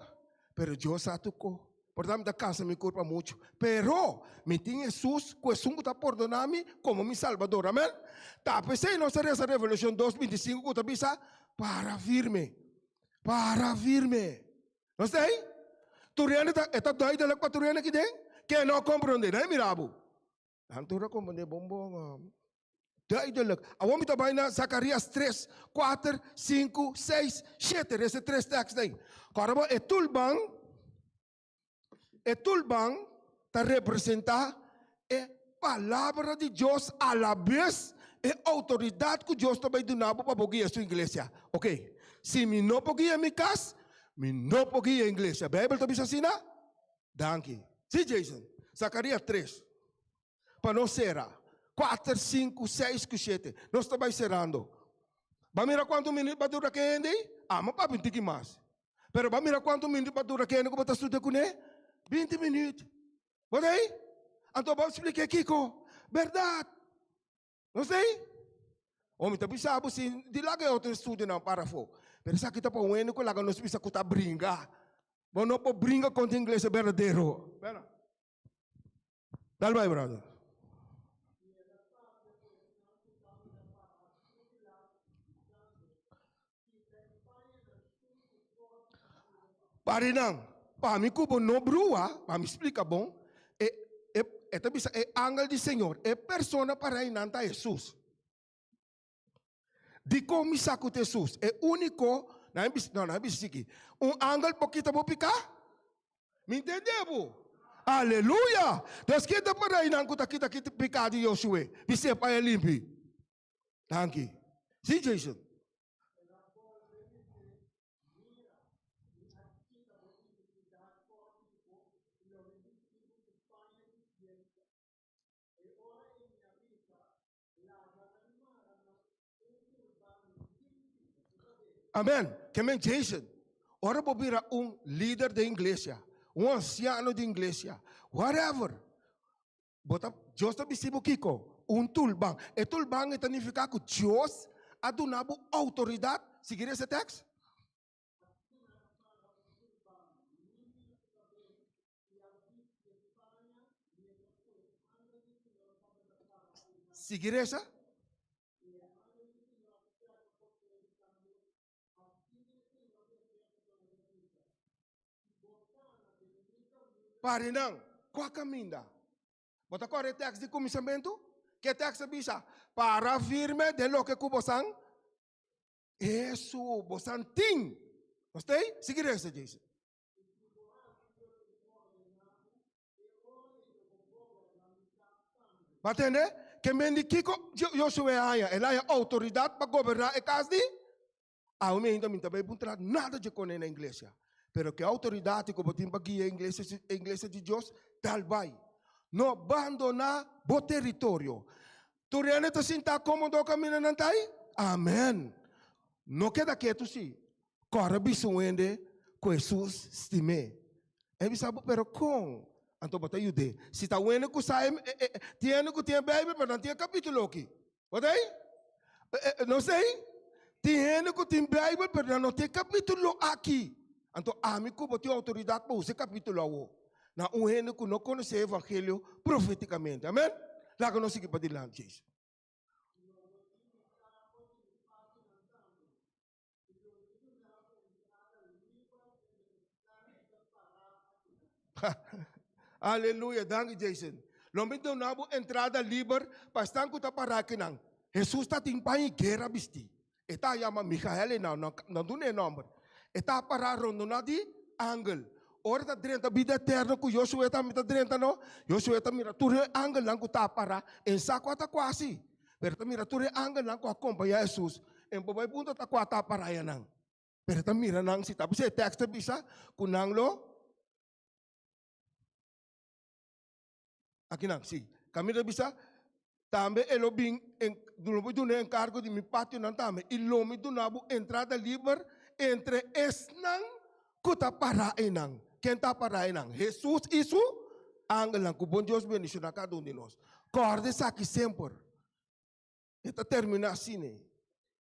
pero Dios sa tur ko. Por tanto mi ta kansa mi kurpa muchu. Pero mi tin Hesus ku esun ku ta pordoná mi komo mi Salbador. Amèn? Ta p'esei nos ta resa Revelashon dos 25 ku ta bisa, Para firme, para firme. No ta ei? Tur hende ta, e ta duidelijk pa tur hende aki den? Ke no komprondé, nan e mira bo. Nan tur a komprondé bon bon. Duidelijk. Awor mi ta bai na Zakarias tres, kuater, sinku, seis, shete, resa e tres tèks ei. Kòrda bo, e tulban, e tulban ta representá e Palabra di Dios alabes e outoridat ku Dios ta bai duna bo pa bo guia su iglesia. Oke, si mi no por guia mi kas, mi no por guia iglesia. Beibel ta bisa asina? Danki. Si, Jason. Zakarias tres. Pa nos sera. Kuater, sinku, seis ku shete. Nos ta bai serando. Ba mira kuantu minüt ba dura ke hende ei? Amo papia un tiki mas. Pero ba mira kuantu minüt ba dura ke hende ku bo ta studia kuné? 20 minüt. Bo ta ei? Anto bo a splik'é kiko? Bèrdat. No sei? O mi ta bisa bo si di laga e otro estudionan para afó. Pero esaki ta pa un hende ku laga nos bisa ku ta bringa. Bo no por bringa kontra iglesia berdadero. Bena. Dal bai, brother. Parinan, pa mi ku bo no brua, pa mi splika bon, e, e, e ta bisa e angel di Señor, e persona para einan ta Hesus. Dikon mi sa ku ta Hesus? E úniko, nan a bisa, no, nan a bisa esaki, un angel por kita bo piká? Mi ntende bo. Aleluya! Entonces, ken ta para einan ku ta kita kita piká di Josué? Bis'é pa e limpi. Danki. Sí, Jason. Amen. Ke men Jason, ora bo bira un lider den iglesia, un ansiano den iglesia, whatever, bo ta, Dios ta bisti bo kiko? Un tulban. E tulban e ta nifiká ku Dios a duna bo outoridat, sigui resa e tèks. Sigui resa. Pare nan, kua kaminda? Bo ta kòrda e tèks di kuminsamentu? Ke tèks ta bisa? Para firme den loke ku bosan Esu, bosan tin. Nos ta ei? Sigui resa, Jason. Bo tende? Ke men di kiko Josué a haña? El a haña outoridat pa goberná e kas di Awe mi ainda mi ta bai puntra nada dje kone na iglesia. Pero ke outoridat ku bo tin pa guia e iglesia di Dios, tal bai. No bandoná bo teritorio. Tur hende ta sinta kómodo kaminda nan ta ei? Amen. No keda ketu si. Kòrda bisa un hende ku Hesus stim'é. E bisa bo, pero kon? Anto bo ta yud'é. Si ta un hende ku sa e, tin hende ku tin e Beibel, pero nan tin e kapítulo aki. Bo ta ei? No sei. Tin hende ku tin Beibel, pero nan no tin e kapítulo aki. Anto ami ku bo tin outoridat pa usa e kapítulo awo na un hende ku no konosé e evangelio profetikamente. Amen? Laga nos sigui padilanti, Jason. Aleluya, danki Jason. Lo mi duna bo entrada liber pa esnan ku ta para akinan. Hesus ta tin paña i guera bisti. E ta yama Michael e nan, nan duna e nomber. E ta para rondona di angel. Ora ta drenta bida eterno ku Josué tambe ta drenta no, Josué ta mira tur e angelnan ku ta para en sa ku a ta kuasi. Pero ta mira tur e angelnan ku a kompañá Hesus. En por bai punto ta kua ta para ayanan. Pero ta mira nan si ta bisa e tekst ta bisa ku nan lo akinan si kaminda ta bisa tambe e lo bin en lo mi duna e enkargo di mi pationan tambe i lo mi duna bo entrada liber entre esnan ku ta para einan. Ken ta para einan? Hesus i su angelnan. Ku bon Dios bendishoná kada un di nos. Kòrda esaki semper. E ta terminá asina.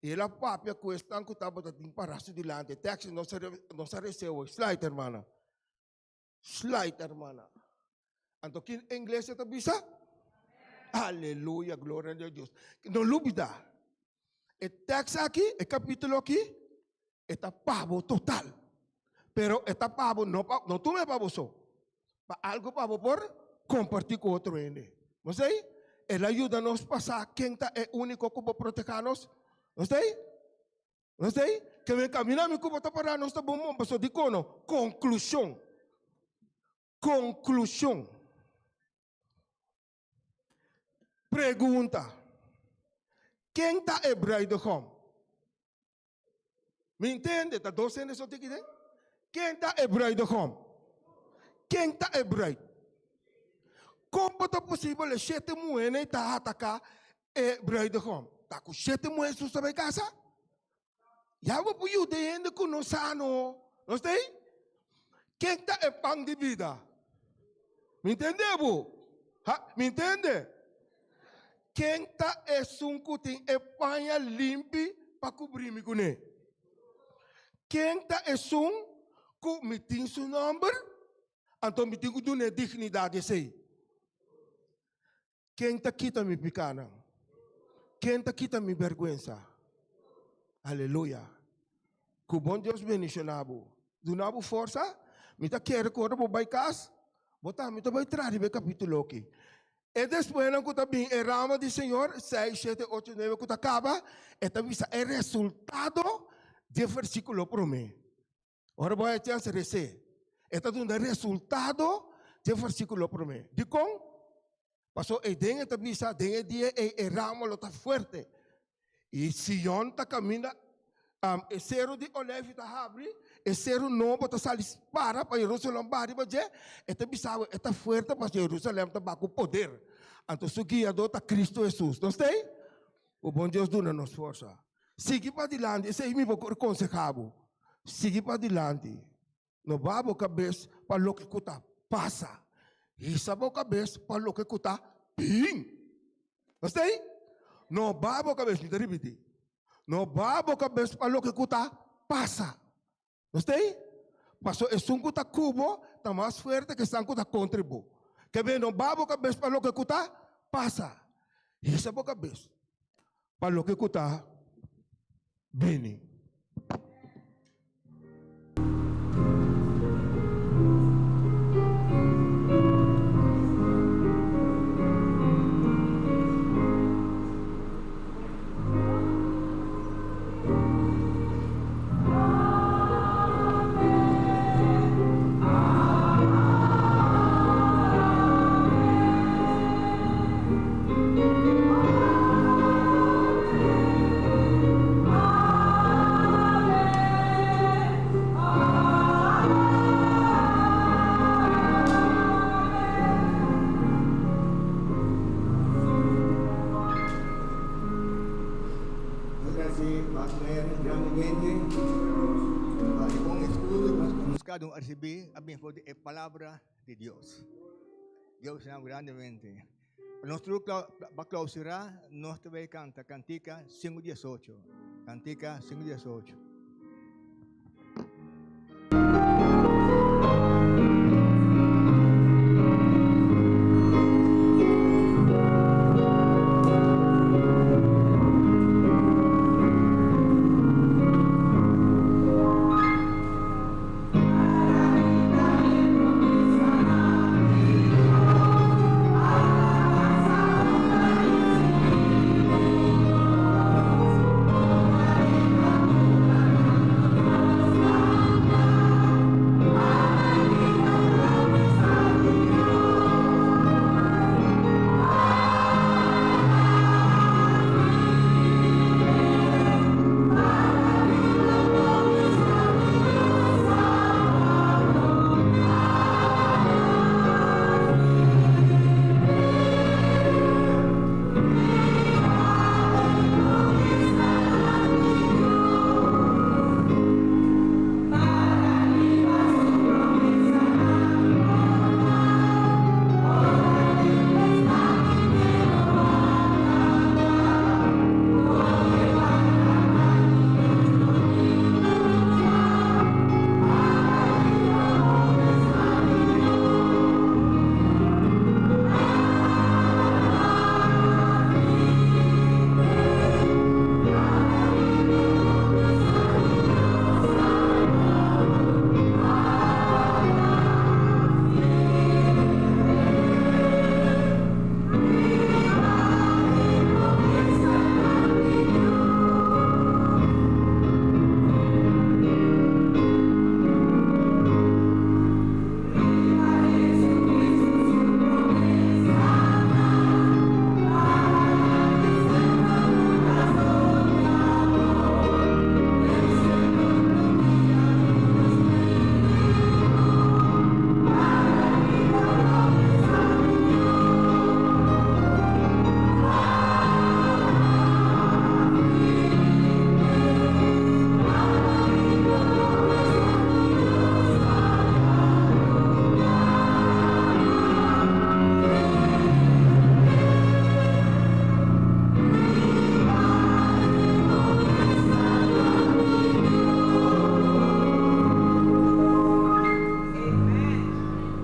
El a papia ku esnan ku tabata tin pará su dilanti. E tekst nos a nos a resé hoy. Slide, hermana. Slide, hermana. Anto ki ingles e ta bisa? Aleluya, gloria a Dios. No lubida. E tekst aki, e kapítulo aki, e ta pa bo total. Pero e ta pa bo, no pa, no tuma e pa bo so. Pa algo pa bo por kompartí ku otro hende. No sei? El a yuda nos pa sa ken ta e úniko ku por protegá nos. No sei? No sei? Ke men kamina mi ku bo ta pará nos ta bon bon pasobra dikon no? Konklushon. Konklushon. Pregunta. Ken ta e bruidegom? Mi intende, ta dos hende so tiki den. Ken ta e bruidegom? Ken ta e bruid? Kon por ta posibel e shete muhénan ta ataká e bruidegom? Ta ku shete muhé Hesus ta bai kasa? Ya bo por yuda e hende ku no sa no. No sta ei? Ken ta e pan di bida? Mi intende bo? Ha, mi intende? Ken ta esun ku tin e paña limpi pa kubrí mi kuné? Ken ta esun ku mi tin su nòmber, anto mi tin ku dun'é dignidat esei? Ken ta kita mi pikánan? Ken ta kita mi bèrgwensa? Aleluya! Ku bon Dios bendishoná bo, duna bo forsa. Mi ta kere ku ora bo bai kas, bo tambe ta bai traha riba e kapítulo aki. E despuesnan ku ta bin e rama di Señor, seis, shete, ocho, nuebe, ku ta kaba, e ta bisa e resultado di e versíkulo promé. Ora bo haya chèns res'é, e ta duna resultado di e versíkulo promé. Dikon? Pasobra ei den e ta bisa, den e dia ei e rama lo ta fuerte. I Sion ta kaminda, e seru di Olijfi ta habri, e seru nobo ta sali para pa Jerusalem baha riba dje, e ta bisa bo, e ta fuerte pasobra Jerusalem ta baha ku poder. Anto su guiadó ta Cristo Hesus. No stei? Ku bon Dios duna nos forsa. Sigui padilanti, esei mi por konsehá bo. Sigui padilanti. No baha bo kabes pa loke ku ta pasa. Hisa bo kabes pa loke ku ta bin. No sta ei? No baha bo kabes, mi ta ripití. No baha bo kabes pa loke ku ta pasa. No sta ei? Paso esun ku ta ku bo ta mas fuerte ke esnan ku ta kontra bo. Ke ben no baha bo kabes pa loke ku ta pasa. Hisa bo kabes pa loke ku ta bini. Nos a haci grandemente pa e bon estudio cu nos cada un a ricibi a bin for di e Palabra di Dios. Dios bendiciona bo grandemente. Pa nos tur pa clausura nos ta bay canta cantica 518. Cantica 518.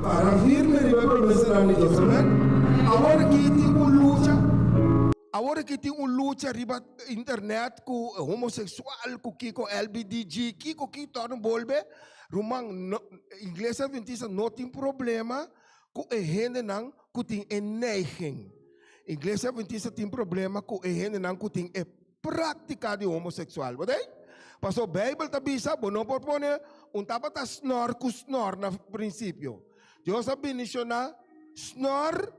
Para firme riba e promesanan di Dios. Amen. Awor aki tin un lucha. Awor aki tin un lucha riba internet ku homosexual, ku kiko LBDG, kiko ki torno bolbe. Ruman, no, Iglesia Adventista no tin problema ku e hendenan ku tin e neiging. Iglesia Adventista tin problema ku e hendenan ku tin e práktika di homosexual. Bo tei? Paso Bijbel ta bisa bo no por pone un tabata snor ku snor na prinsipio. Dios a bendishoná snor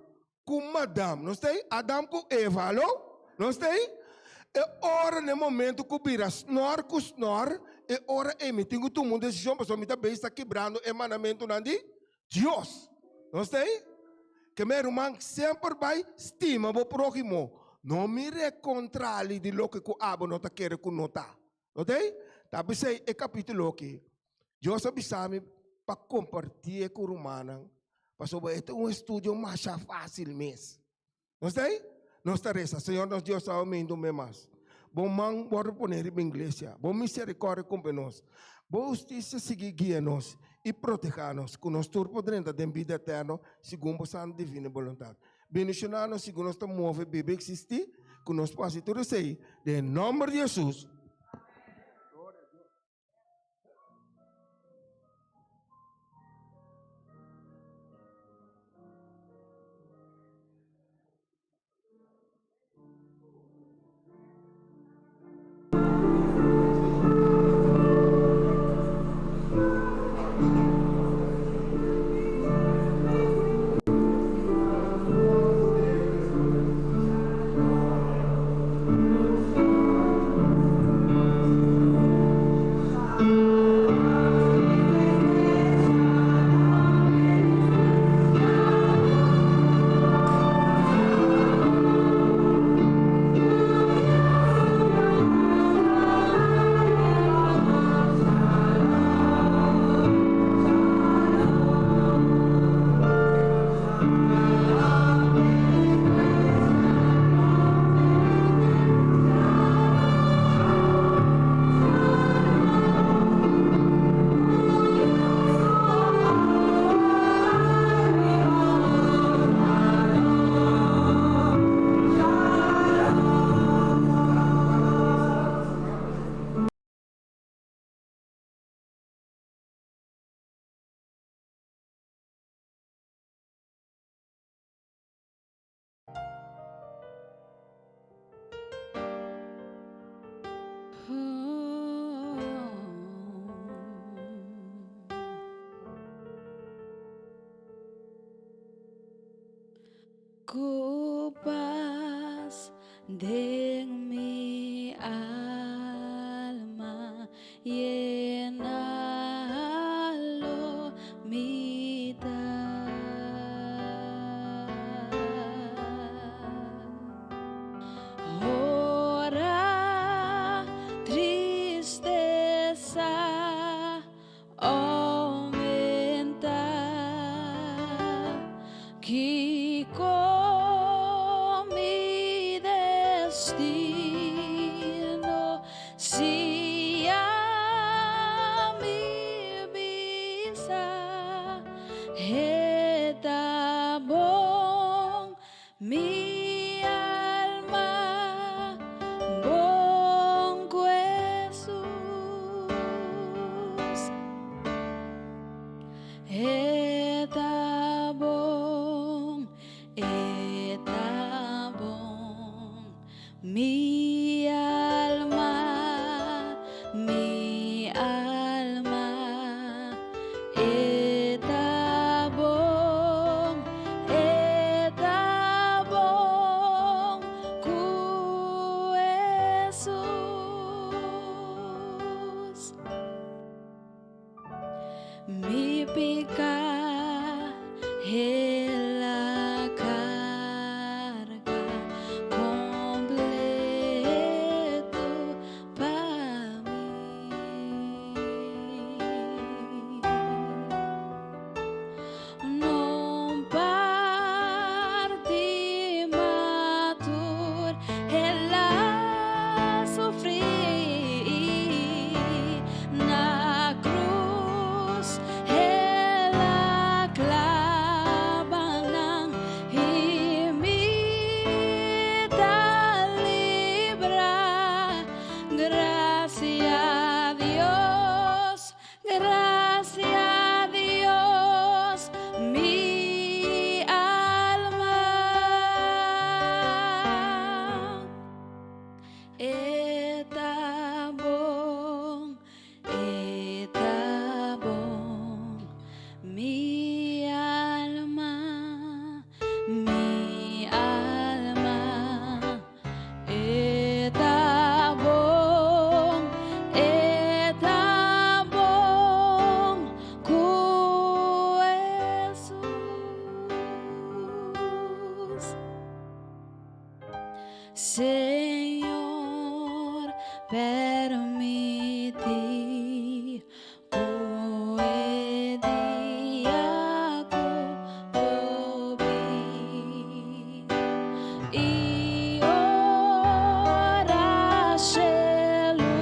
ku madam. Nos tei? Adam ku Eva. Alo? Nos tei? E ora na e momento ku bira snor ku snor, e ora ei mi tin ku tuma un desishon pasobra mi ta bei sta kibrando e mandamentunan di Dios. Nos ta ei? Ke mi ruman semper bai stima bo próhimo. No mira e kontrali di loke ku abo no ta kere ku no ta. No ta ei? Ta p'esei e kapítulo aki, Dios a bisa mi pa kompartié ku rumannan, pasobra e ta un estudio masha fásil mes. Nos ta ei? Nos ta resa, Señor nos Dios awe meindu un be mas. Bo man wòrdu pone riba iglesia. Bo miserikòrdia kumpe nos. Bo hustisia sigui guia nos i protehá nos, ku nos tur por drenta den bida eterno segun bo santu divino boluntat. Bendishoná nos segun nos ta move, biba i eksistí, ku nos por hasi tur esei den e nòmber di Hesus. Ku pas den mi alma yena lo mi ta. Ora tristesa oumentá, kiko mi destino si ami bisa E ta bon mi alma bon ku Hesus. E ta bon, e ta bon mi alma, mi alma. E ta bon, e ta bon ku Hesus. Mi piká El a karga kompleto pa mi. No parti matur el a sufri na krus el a klaba nan i mi ta librá. Grasia Dios, grasia Dios, mi alma. E ta bon, e ta bon, mi alma, mi alma. E ta bon, e ta bon ku Hesus. Señor, permití ku e dia ku Bo bin i ora shelu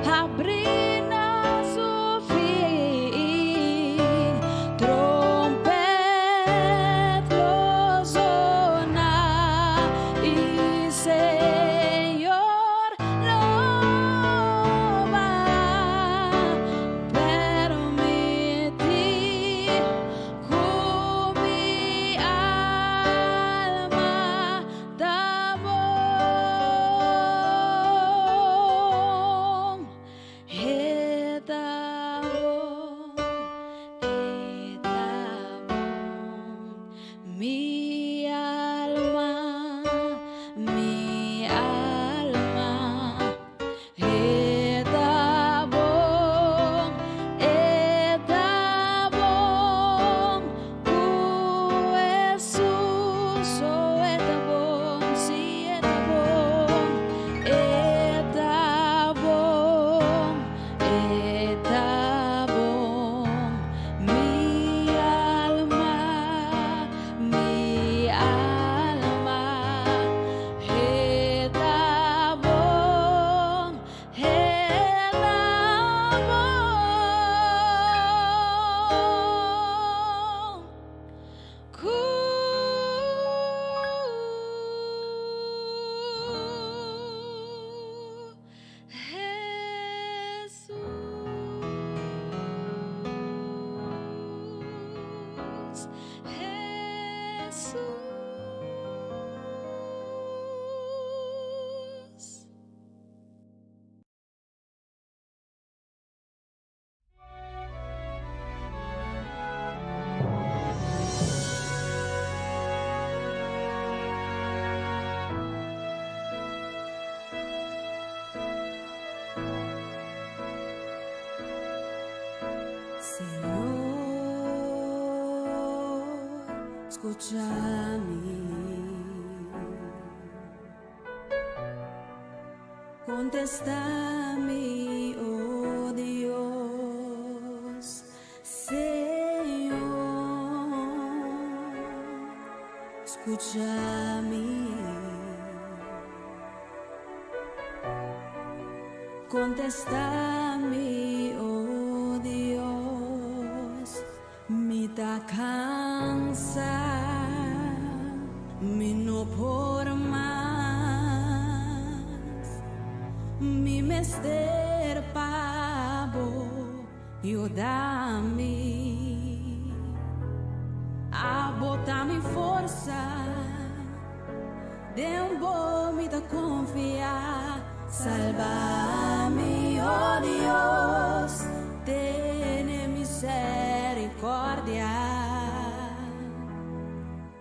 habri na su fin, trompet lo zona. Skucha mi. Kontestá mi, oh Dios, Señor. Skucha mi. Kontestá mi, oh Dios. Mi ta kansá, mi no por mas. Mi mester pa bo yuda mi. Abo ta mi forsa, den bo mi ta konfia. Salba mi, oh Dios, tene miserikòrdia.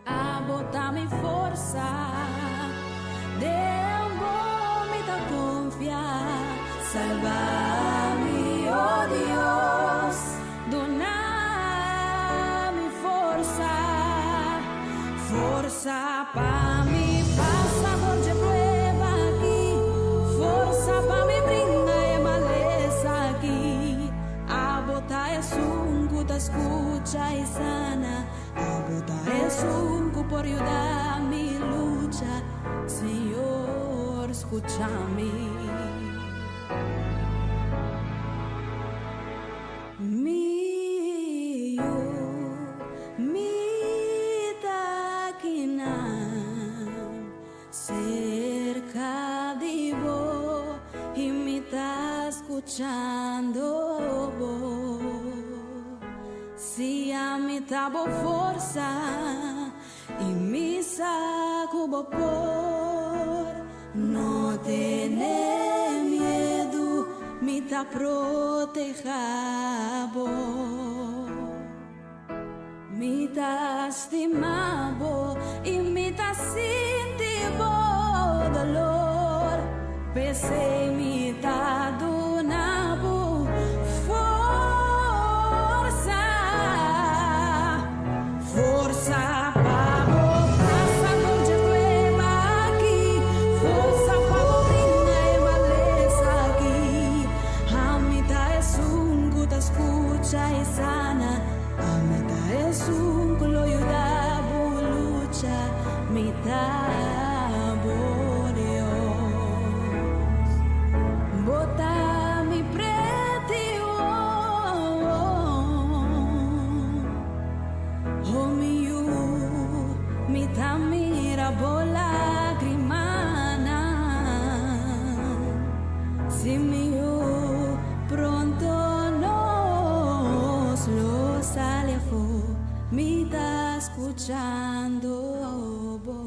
Abo ta mi forsa, den bo mi ta konfia. Salba mi, oh Dios, duna mi forsa, forsa pa mi pasa dor dje prueba aki, forsa pa mi bringa e malesa aki. Abo ta esun ku ta skucha i sana, abo ta esun ku por yuda mi lucha. Señor, skucha mi. Mi yu, mi ta akinan serka di bo i mi ta skuchando bo. Si ami ta bo forsa i mi sa ku bo por, no tene miedu, mi ta protehá bo. Mi ta stima bo i mi ta sinti bo dolor. P'esei mi ta duna bo forsa. Forsa pa bo pasa dor dje prueba aki. Forsa pa bo bringa e malesa aki. Ami ta esun ku ta skucha i sana. Ami ta esun ku lo yuda bo lucha. Mi ta bo Dios. Bo ta mi pret'i wowo. Oh mi yu, mi ta mira bo lágrimanan. Si mi yu, pronto nos lo sali afó. Mi ta skuchando bo.